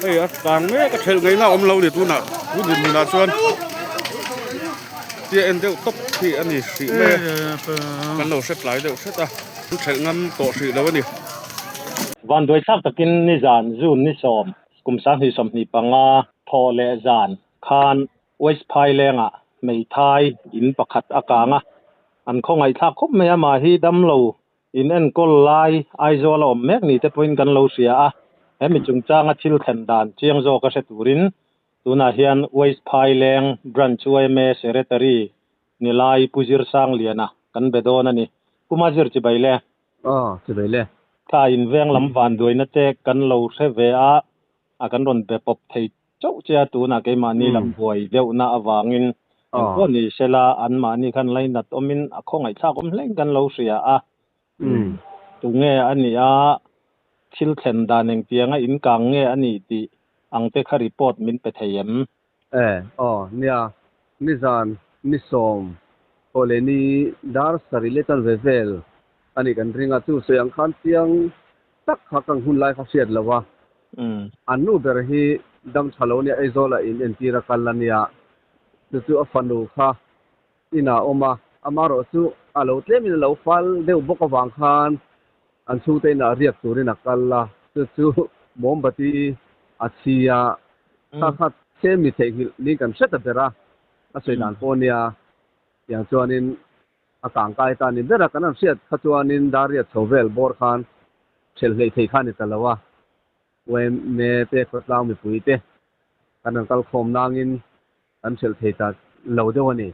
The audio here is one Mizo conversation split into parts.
Hei a tang mek a thelh ngaihna a awm lo a ni tunah tun dinhmunah chuan tia en deuh tawp hi a ni hrih mai a kan lo hre tlai deuh hret a an thelh ngam tawh hrih lo a ni. Vanduai thlak takin nizan June ni sawm kum sanghnih sawmhnih panga thawh leh zan khan West Phailengah hmeithai in pakhat a kang a, an khawngaihthlak khawp mai a, mah hi damlo In enkawl lai Aizawl a awm mek ni te pawhin kan lo hria a, he mi chungchanga thil thlen dan chiang zawk a hre turin tunah hian West Phaileng Branch yma Secretary ni lai Pu Zirsangliana kan be dawn a ni. Pu Mazir chibai le. Aw, chibai le. Thla inveng lam vanduaina te kan lo hre ve a, a kan rawn be pawp thei chauh che a, tunah keimahni lam buai deuhna avangin engpawh ni sela anmahni khan lainat awmin a khawngaihthlak awm hlein kan lo hria a. Tunge a nih a, thil thlen dan engtianga inkang nge a nih tih ang te kha report min pe thei em? E, aw, nia, nizan ni sawm tawh leh ni dar sarih leh tan ve vel a nih kan ring a, chu sawi ang khan chiang tak kha kang hun lai kha hriat lo a, an nu ber hi dam tha lo nia Aizawl ah in entir a kal a nia, chu chu a fanu kha inah a awm a, amaherawh chu a lo tlem in a lo fal deuh bawk avang khan an chhungte inah riak turin a kal a, chu chu mawmbati a chhi a, kha kha tlem mi theihnghilh niin kan hre ta ber a, a sawi dan pawh nia, tiang chuanin A kangkai ta ni ber a, kan han hriat kha chuanin Dariat chho vel bawr khan hrelh hleih thei kha a ni ta lo a, YMA te khawtlang mipui te kan han kal khawm nangin kan hrelh thei ta lo deuh a ni.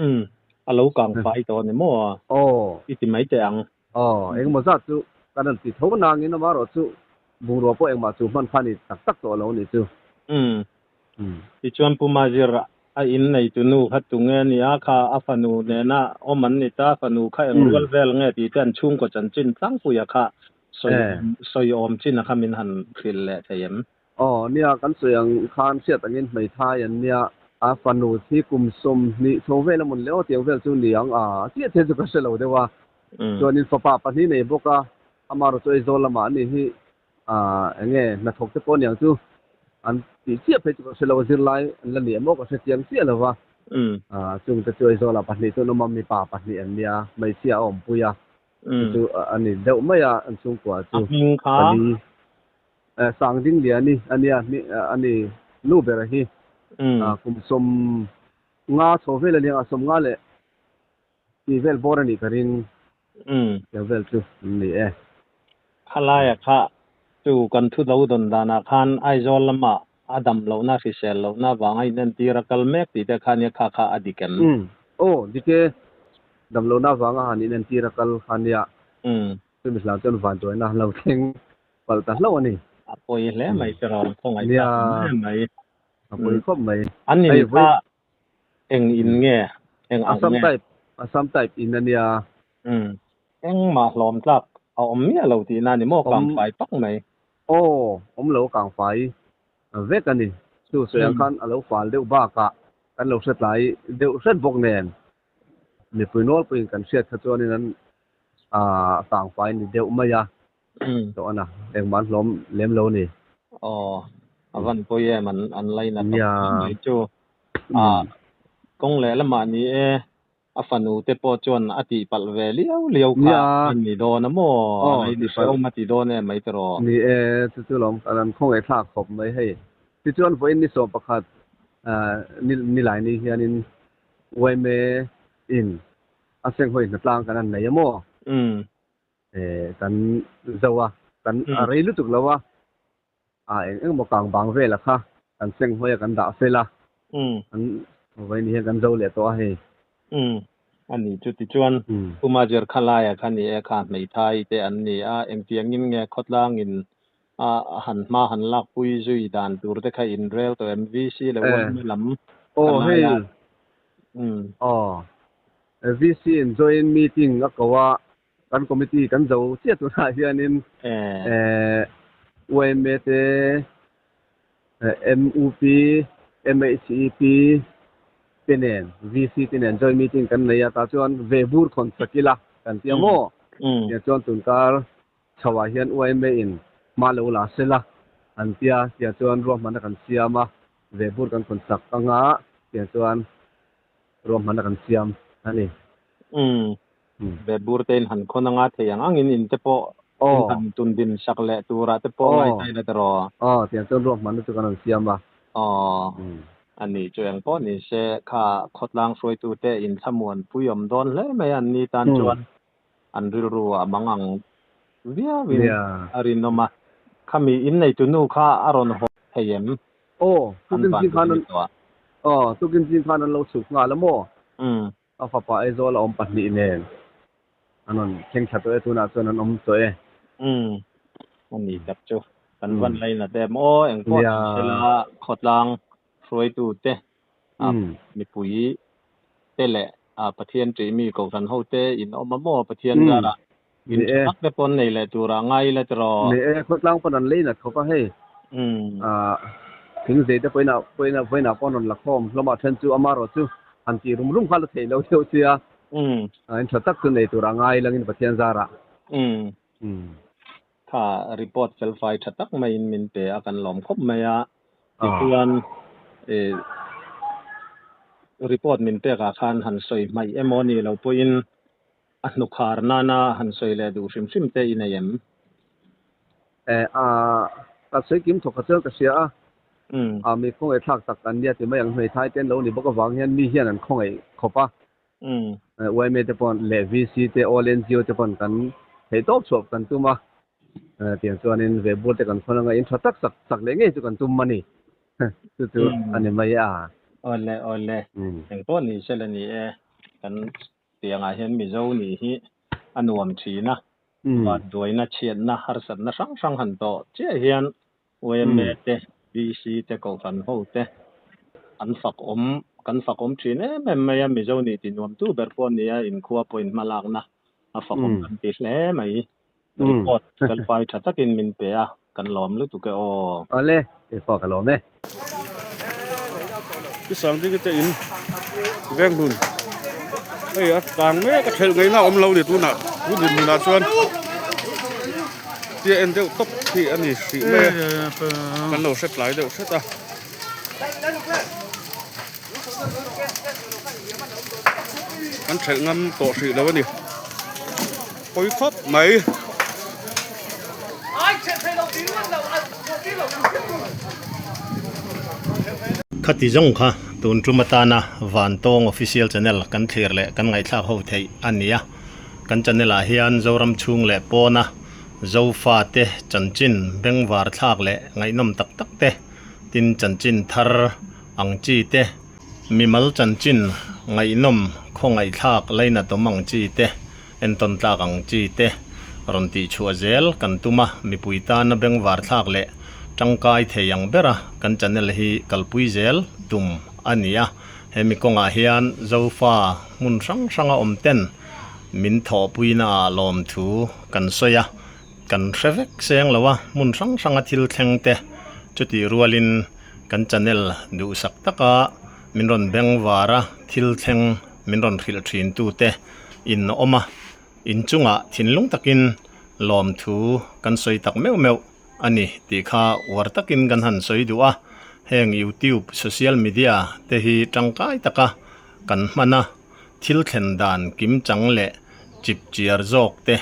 Umm, a lo kangfai tawh a ni maw? Aw. I ti mai teh ang. Aw, engemaw zat chu kan han ti tho nangin amaherawh chu bungrua pawh engmah chu hman kha a ni tak tak tawh lo a nih chu. Umm, Tichuan Pu Mazir a in neitu nu kha tunge a nia, kha a fanu nena awm an ni ta, fanu kha eng rual vel nge tih te an chhungkaw chanchin tlangpuia kha sawi sawi awm chin a kha min han hrilh leh thei em? Aw nia, kan sawi ang khan hriat angin hmeithai an nia, a fanu hi kum 20 chho vel a mawn le aw tiang vel chu ni ang a, chiah chiah chu ka hre lo deuh a, chuanin fapa pahnih nei bawk a, amaherawhchu chu Aizawl lamah a nih hi Aaa eng nge hnathawk te pawh aniang chu an tih chiah phei chu ka hre lo a, zirlai an la ni em aw ka hre chiang chiah lo va. Aaa chung te chu Aizawlah pahnih chu an awm a, mipa pahnih an nia, hmeichhia a awmpui a, chu chu a ni deuh mai a an chhungkua chu pali. Sangdingliani a nia a ni nu ber hi kum 50 chho vel a nia, 50 leh tih vel bawr a nih ka ring. Tiang vel chu an ni e. Khalaia kha chu kan thu lo dawn danah khan Aizawl lamah a dam lohna, hrisel lohna vanga inentir a kal mek tih te kha nia kha kha a dik em? Umm. Aw, dik e. Dam lohna vanga han inentir a kal kha nia. Chumi hlang chuan vanduaina an lo thleng palh ta hlauh a ni. A pawi hle mai che rawn khawngaih tak em mai. A pawi khawp mai. An in kha Eng in nge? Eng ang nge? Assam type, Assam type in a nia. Umm. Engmah hlawm tlak a awm miah lo tihna a ni maw? Kangfai pak mai. Aw, awm lo kangfai vek a ni. Chu sawi ang khan a lo fal deuh bakah kan lo hre tlai deuh hret bawk nen mipui nawlpuiin kan hriat kha chuanin an kangfai ni deuh mai a. Tawh a na, engmah an hlawm lem lo a ni. Aw, a van pawi em an an lainat awm mai chu. A kawng leh lamah ni e, a fanu te pawh chuan a tih palh ve liau liau kha a ni dawn a maw? A lainat hrehawm a ti dawn em mai tiraw? Ni e, chu chu lawm an khawngaihthlak khawp mai hei. Tichuan vawiin ni 11 nilai ni hianin yma in a senghawi hnatlang kan han nei a maw? Kan zo a, kan a rei lutuk lo a, a eng eng maw kang bang vel a kha kan seng hawi a kan dah fel a, kan vawiin hian kan zo leh tawh a hei. Umm, a ni chu tichuan Pu Major Khalaia kha ni e kha hmeithai te an ni a, engtiangin nge khawtlangin a han hma han lakpui zui dan tur te kha inrel tawh em VC leh yma lam Khalaia. Umm. Aw, VC in joint meeting a ko a, Kan committee kan zo chiah tunah hianin yma te, MUP, MHEP te nen, VC te nen joint meeting kan nei a, tah chuan ve bur khawn sak ila kan ti a maw? Tiang chuan tunkar chhoah hian yma in hma lo la sela. An tia, tiang chuan ruahmanna kan siam a, vehbur kan khawn sak anga tiang chuan ruahmanna kan siam a ni. Umm, vehbur te in han khawn anga thei ang angin in te pawh in han tun din sak leh turah te pawh ngaithai la tiraw? Aw, tiang chuan ruahmanna chu kan rawn siam a. Aw, a ni chu eng pawh ni se kha khawtlang hruaitute inthlamuan pui awm dawn hle mai a, an ni tan chuan an rilru a mang ang viauin a rinawm a. Khami inneitu nu kha a rawn haw thei em? Aw, tukin zing khan an aw, tukin zing khan an lo chhuk nghal a maw? A fapa Aizawl a awm pahnih nen an rawn thleng thla tawh e, tunah chuan an awm tawh e. Umm, a ni tak chu. Kan van lainat em aw, engpawh ni sela khawtlang hruaitute, mipui te leh Pathian ṭih mi Kohhran hote in awm a maw? Pathian zarah in ṭha tak te pawn nei leh turah ngai ila tiraw? Ni e, khawtlang pawn an leinat khawp a hei. Thing zei te pawhin pawhin vawiinah pawh an rawn la khawm hlawm a, then chu amarawh chu han tih rum rum kha la theih lo deuh sia. In ṭha tak chu nei turah ngai langin Pathian zarah. Kha report felfai tha tak maiin min pe a, kan lawm khawp mai a. Tichuan ih report min pekah khan han sawi hmaih emaw ni lo pawhin a hnukhar nana han sawi leh duh hrim hrim te i nei em? Eh a ka sawi kim thawk kha chuan ka hria a, a mi khawngaih thlak tak an nia ti mai ang hmeithai te an lo ni bawk avang hian mi hian an khawngaih khawp a. Yma te pawn leh VC te all NGO te pawn kan theih tawp chhuah kan tum a, tiang chuanin vehbur te kan khawn anga in tha tak sak sak leh ngei chu kan tum a ni. Chu chu a ni mai a. Awle awle engpawh ni se la ni e, kan tiangah hian Mizo nih hi a nuam thin a, vanduaina chhiatna harsatna hrang hrang han tawh chiah hian Yma te, VC te, Kohhran ho te an fak awm, kan fak awm thin em em mai a, Mizo nih ti nuam tu ber pawh a ni a, inkhua pawhin hma lakna a fak awm kan ti hle mai. Report felfai tha takin min pe a, kan lawm lutuk e aw. Awle, kei pawh ka lawm e. Pi Sangdingi te in veng hlun hei a tang mek a thelh ngaihna a awm lo ni tunah tun dinhmunah chuan tia en deuh tawp hi a ni hrih mai a kan lo hre tlai deuh hret a. Kan thelh ngam tawh hrih lo a ni pawi khawp mai. Khati zawng kha tun tum atana Vantawng Official Channel kan thlir leh kan ngaihthlak ho theih a ni a. Kan channel ah hian Zoram chhung leh pawna Zofa te chanchin bengvar thlak leh ngaihnawm tak tak te tin chanchin thar ang chi te, mimal chanchin ngaihnawm khawngaihthlak lainatawm ang chi te, entawn tlak ang chi te rawn tih chhuah zel kan tum a, mipui tana bengvar thlak leh tangkai thei ang bera kan channel hi kalpui zel tum a ni a, hemi kawngah hian Zofa hmun hrang hranga awm ten min thawhpuina ah lawmthu kan sawi a, kan hre vek seng lo a, hmun hrang hranga thil thleng te chutih rualin kan channel duhsak taka min rawn bengvar a, thil thleng min rawn hrilh thin tute in awm a, inchungah thinlung takin lawmthu kan sawi tak meuh meuh a ni tih kha uar takin kan han sawi duh a, heng youtube social media te hi tangkai taka kan hman a, thil thlen dan kimchang leh chip chiar zawk te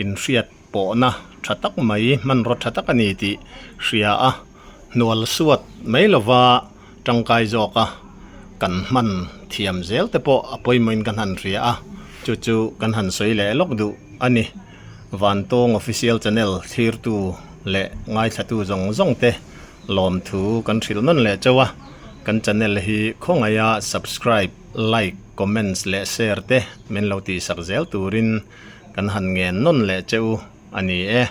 inhriat pawhna tha tak mai hmanraw tha tak a ni tih hria a, hnual suat mai lova tangkai zawka kan hman thiam zel te pawh a pawimawhin kan han hria a, chu chu kan han sawi leh lawk duh a ni. Vantawng Official Channel thlirtu leh ngaithlatu zawng zawng te lawmthu kan hrilh nawn leh chauh a, kan channel hi khawngaia subscribe, like, comments leh share te min lo tihsak zel turin kan han ngen nawn leh che u a ni e.